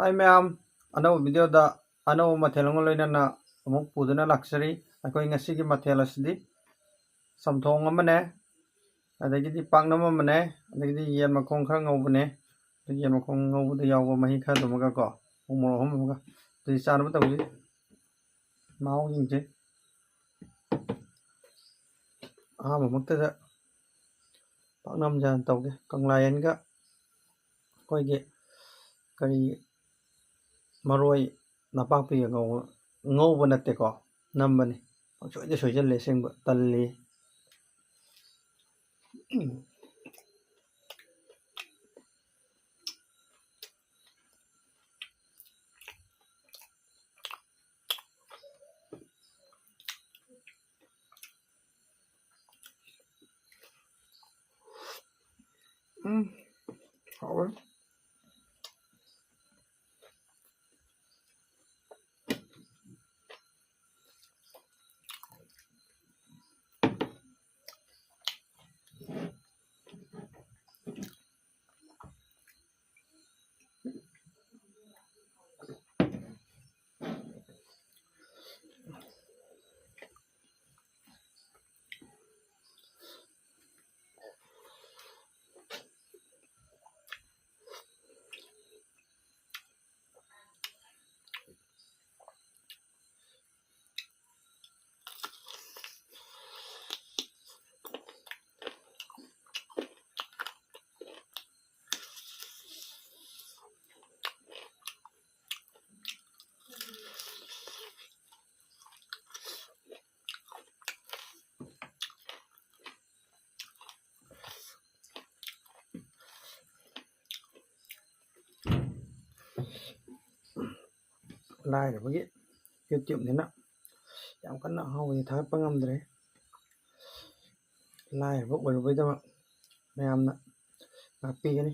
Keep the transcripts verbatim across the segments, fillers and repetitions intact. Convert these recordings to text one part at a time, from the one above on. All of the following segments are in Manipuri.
ꯍꯥꯏ ꯃꯌꯥꯝ, ꯑꯅꯧꯕ ꯚꯤꯗꯤꯑꯣꯗ ꯑꯅꯧꯕ ꯃꯊꯦꯜ ꯑꯃꯒ ꯂꯣꯏꯅꯅ ꯑꯃꯨꯛ ꯄꯨꯗꯨꯅ ꯂꯥꯛꯆꯔꯤ꯫ ꯑꯩꯈꯣꯏ ꯉꯁꯤꯒꯤ ꯃꯊꯦꯜ ꯑꯁꯤꯗꯤ ꯆꯝꯊꯣꯡ ꯑꯃꯅꯦ, ꯑꯗꯒꯤꯗꯤ ꯄꯥꯛꯅꯝ ꯑꯃꯅꯦ, ꯑꯗꯒꯤꯗꯤ ꯌꯦꯟ ꯃꯈꯣꯡ ꯈꯔ ꯉꯧꯕꯅꯦ꯫ ꯑꯗꯒꯤ ꯌꯦꯟ ꯃꯈꯣꯡ ꯉꯧꯕꯗ ꯌꯥꯎꯕ ꯃꯍꯤ ꯈꯔꯗꯨꯃꯒꯀꯣ, ꯎ ꯃꯣꯔꯣꯛ ꯑꯍꯨꯝ ꯑꯃꯒ꯫ ꯑꯗꯨꯗꯤ ꯆꯥꯅꯕ ꯇꯧꯁꯤ꯫ ꯃꯍꯥꯎꯁꯤꯡꯁꯦ ꯑꯍꯥꯟꯕꯃꯛꯇꯗ ꯄꯥꯛꯅꯝꯁꯦ ꯍꯥꯟꯅ ꯇꯧꯒꯦ꯫ ꯀꯪꯂꯥꯌꯦꯟꯒ ꯑꯩꯈꯣꯏꯒꯤ ꯀꯔꯤ ꯃꯔꯣꯏ ꯅꯄꯥꯛꯄꯤꯒ ꯉꯧꯕ, ꯉꯧꯕ ꯅꯠꯇꯦꯀꯣ, ꯅꯝꯕꯅꯤ꯫ ꯄꯪꯁꯣꯏꯗ ꯁꯣꯏꯖꯜꯂꯦ ꯑꯁꯦꯡꯕ, ꯇꯜꯂꯤ꯫ ꯎꯝ, ꯍꯥꯎꯋꯦ꯫ ꯂꯥꯏꯔꯕꯒꯤ YouTube-ꯅꯤꯅ ꯌꯥꯝ ꯀꯟꯅ ꯑꯍꯥꯎꯕꯗꯤ ꯊꯥꯒꯠꯄ ꯉꯝꯗ꯭ꯔꯦ꯫ ꯂꯥꯏꯔꯕ ꯑꯣꯏꯔꯨꯕꯩꯗꯃꯛ ꯃꯌꯥꯝꯅ ꯉꯥꯛꯄꯤꯒꯅꯤ꯫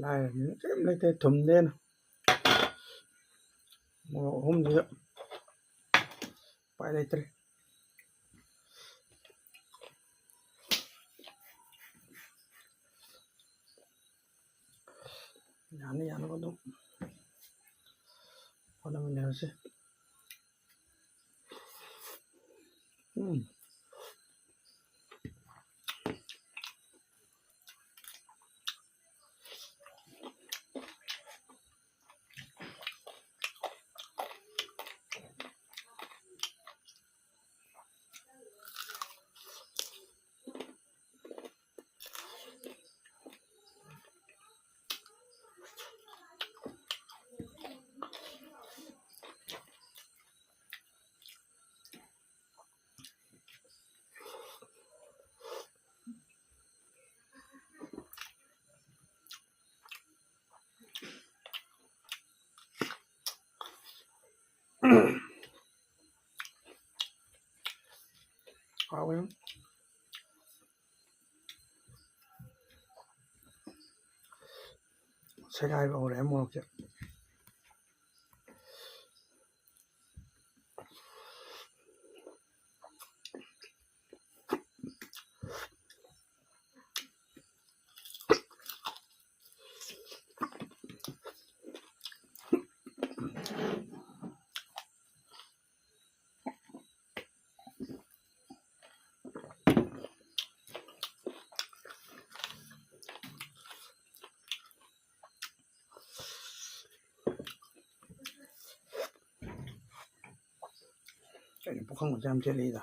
ꯂꯥꯏꯔꯕꯅꯤꯅ ꯀꯔꯤꯝ ꯂꯩꯇꯦ, ꯊꯨꯝꯗꯦꯅ꯫ ꯃꯣꯔꯣꯛ ꯑꯍꯨꯝꯁꯤꯒ ꯎꯄꯥꯏ ꯂꯩꯇ꯭ꯔꯦ꯫ ꯌꯥꯅ ꯌꯥꯅꯕ ꯑꯗꯨꯝ ꯍꯣꯠꯅꯃꯤꯟꯅꯔꯁꯤ꯫ ꯎꯝ꯫ ꯍꯥꯎꯋꯦ꯫ ꯁꯦꯒꯥꯏꯕ ꯍꯧꯔꯛꯑꯦ ꯃꯣꯔꯣꯛꯁꯦ꯫ ꯀꯩꯅꯣ ꯄꯨꯈꯝ ꯃꯆꯥ ꯑꯃ ꯆꯦꯜꯂꯛꯏꯗ꯫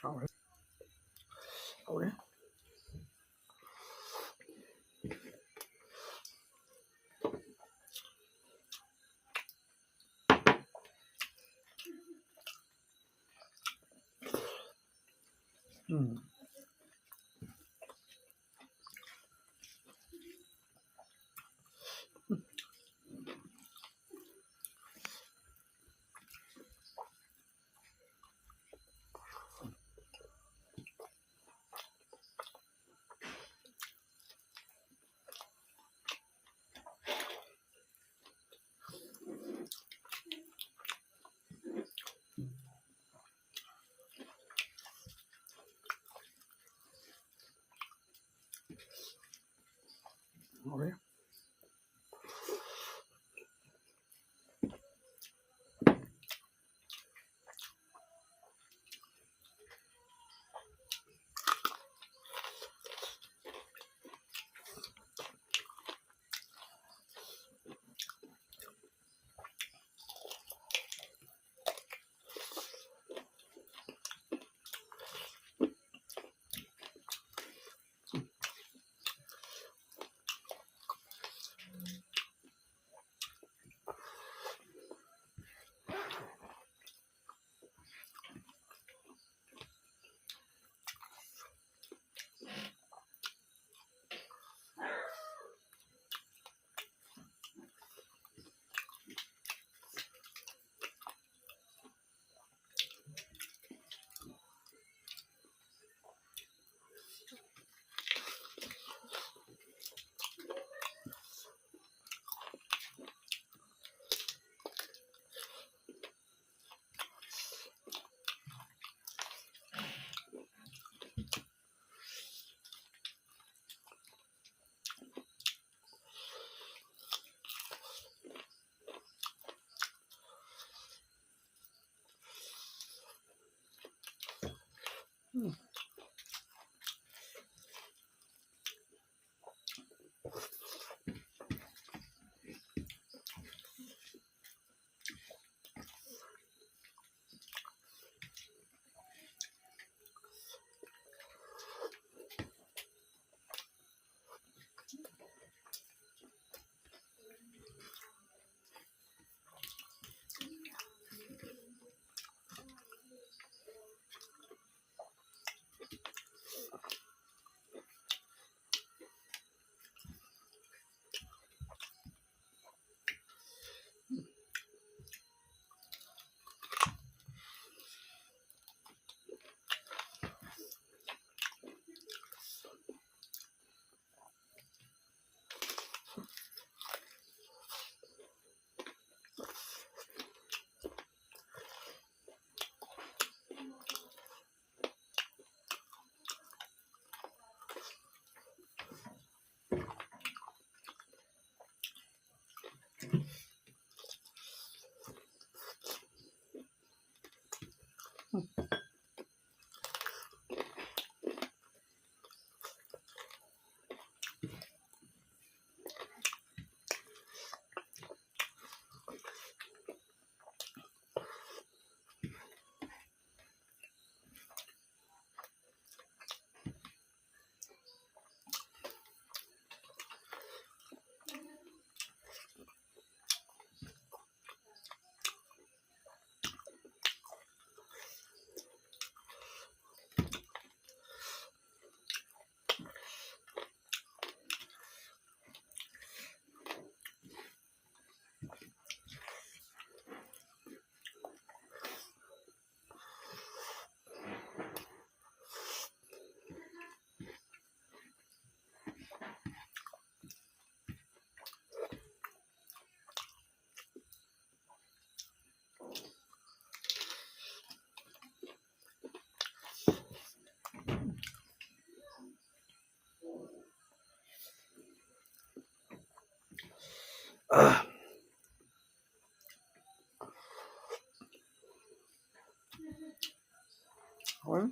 ꯍꯥꯎꯔꯦ꯫ ꯍꯥꯎꯔꯦ꯫ ꯎꯝ꯫ ꯍꯥꯎꯔꯦ꯫ ꯎꯝ꯫ ꯍꯣꯏ꯫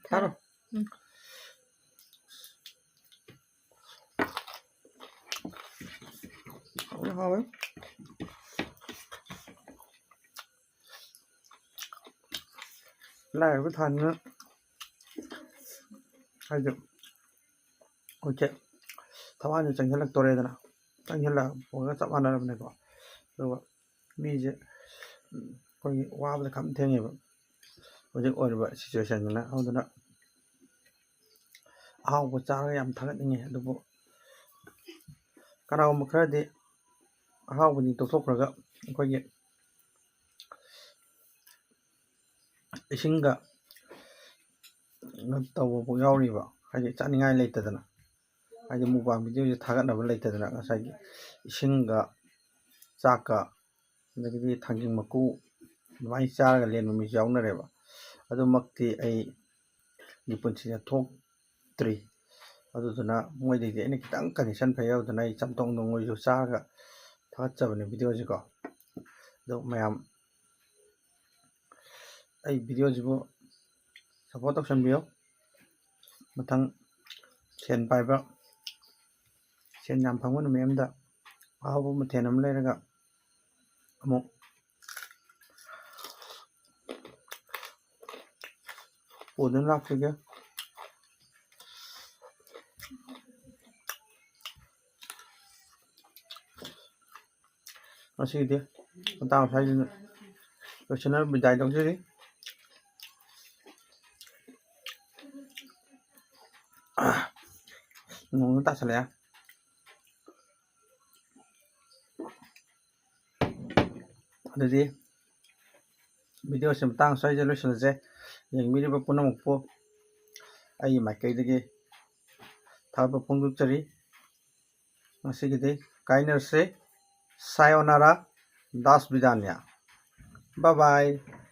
ꯆꯥꯔꯣ꯫ ꯎꯝ꯫ ꯍꯥꯎꯋꯦ, ꯍꯥꯎꯋꯦ꯫ ꯂꯥꯏꯔꯕ ꯊꯥꯅꯤꯅ ꯍꯥꯏꯗꯤ ꯍꯧꯖꯤꯛꯁꯦ ꯊꯋꯥꯟꯁꯦ ꯆꯪꯁꯤꯜꯂꯛꯇꯣꯔꯦꯗꯅ, ꯆꯪꯁꯤꯜꯂꯛꯄꯒ ꯆꯞ ꯃꯥꯟꯅꯔꯕꯅꯦꯀꯣ꯫ ꯑꯗꯨꯒ ꯃꯤꯁꯦ, ꯎꯝ, ꯑꯩꯈꯣꯏꯒꯤ ꯋꯥꯕꯗ ꯈꯝ ꯊꯦꯡꯉꯦꯕ ꯍꯧꯖꯤꯛ ꯑꯣꯏꯔꯤꯕ ꯁꯤꯆꯨꯋꯦꯁꯟꯁꯤꯅ꯫ ꯑꯗꯨꯅ ꯑꯍꯥꯎꯕ ꯆꯥꯔꯒ ꯌꯥꯝ ꯊꯥꯒꯠꯅꯤꯡꯉꯦ, ꯑꯗꯨꯕꯨ ꯀꯅꯥꯒꯨꯝꯕ ꯈꯔꯗꯤ ꯑꯍꯥꯎꯕꯗꯤ ꯇꯣꯛꯊꯣꯛꯈ꯭ꯔꯒ ꯑꯩꯈꯣꯏꯒꯤ ꯏꯁꯤꯡꯒ ꯀꯩꯅꯣ ꯇꯧꯕꯐꯥꯎ ꯌꯥꯎꯔꯤꯕ, ꯍꯥꯏꯗꯤ ꯆꯥꯅꯤꯡꯉꯥꯏ ꯂꯩꯇꯗꯅ, ꯍꯥꯏꯗꯤ ꯃꯨꯛꯕꯥꯡ ꯚꯤꯗꯤꯑꯣꯁꯦ ꯊꯥꯒꯠꯅꯕ ꯂꯩꯇꯗꯅ ꯉꯁꯥꯏꯒꯤ ꯏꯁꯤꯡꯒ ꯆꯥꯛꯀ ꯑꯗꯒꯤꯗꯤ ꯊꯥꯡꯖꯤꯡ ꯃꯀꯨ ꯑꯗꯨꯃꯥꯏꯅ ꯆꯥꯔꯒ ꯂꯦꯟꯕ ꯃꯤꯁꯨ ꯌꯥꯎꯅꯔꯦꯕ꯫ ꯑꯗꯨꯃꯛꯇꯤ ꯑꯩꯒꯤ ꯄꯨꯟꯁꯤꯗ ꯊꯣꯛꯇ꯭ꯔꯤ꯫ ꯑꯗꯨꯗꯨꯅ ꯃꯣꯏꯗꯒꯤꯗꯤ ꯑꯩꯅ ꯈꯤꯇꯪ ꯀꯟꯗꯤꯁꯟ ꯐꯩ, ꯑꯗꯨꯗꯨꯅ ꯑꯩ ꯆꯝꯊꯣꯡ ꯅꯣꯡꯃꯣꯏꯁꯨ ꯆꯥꯔꯒ ꯊꯥꯒꯠꯆꯕꯅꯦ ꯚꯤꯗꯤꯑꯣꯁꯤꯀꯣ꯫ ꯑꯗꯣ ꯃꯌꯥꯝ ꯑꯩ ꯚꯤꯗꯤꯑꯣꯁꯤꯕꯨ ꯁꯞꯄꯣꯔꯠ ꯇꯧꯁꯟꯕꯤꯌꯨ꯫ ꯃꯊꯪ ꯁꯦꯟ ꯄꯥꯏꯕ, ꯁꯦꯟ ꯌꯥꯝ ꯐꯪꯕ ꯅꯨꯃꯤꯠ ꯑꯃꯗ ꯑꯍꯥꯎꯕ ꯃꯊꯦꯜ ꯑꯃ ꯂꯩꯔꯒ ꯑꯃꯨꯛ ꯄꯨꯗꯨꯅ ꯂꯥꯛꯆꯒꯦ꯫ ꯉꯁꯤꯒꯤꯗꯤ ꯃꯇꯥꯡ ꯑꯁ꯭ꯋꯥꯏꯗ ꯂꯣꯏꯁꯤꯟꯅ ꯕꯤꯗꯥꯏ ꯂꯧꯖꯔꯤ꯫ ꯅꯣꯡꯁꯨ ꯇꯥꯁꯜꯂꯛꯑꯦ꯫ ꯑꯗꯨꯗꯤ ꯚꯤꯗꯤꯑꯣꯁꯦ ꯃꯇꯥꯡ ꯑꯁ꯭ꯋꯥꯏꯗ ꯂꯣꯏꯁꯤꯜꯂꯁꯦ꯫ ꯌꯦꯡꯕꯤꯔꯤꯕ ꯄꯨꯝꯅꯃꯛꯄꯨ ꯑꯩꯒꯤ ꯃꯥꯏꯀꯩꯗꯒꯤ ꯊꯥꯒꯠꯄ ꯐꯣꯡꯗꯣꯛꯆꯔꯤ꯫ ꯉꯁꯤꯒꯤꯗꯤ ꯀꯥꯏꯅꯔꯁꯦ꯫ ꯁꯥꯌꯣꯅꯥꯔꯥ, ꯗꯥꯁ ꯕꯤꯗꯥꯅꯤꯌꯥ꯫ Bye bye꯫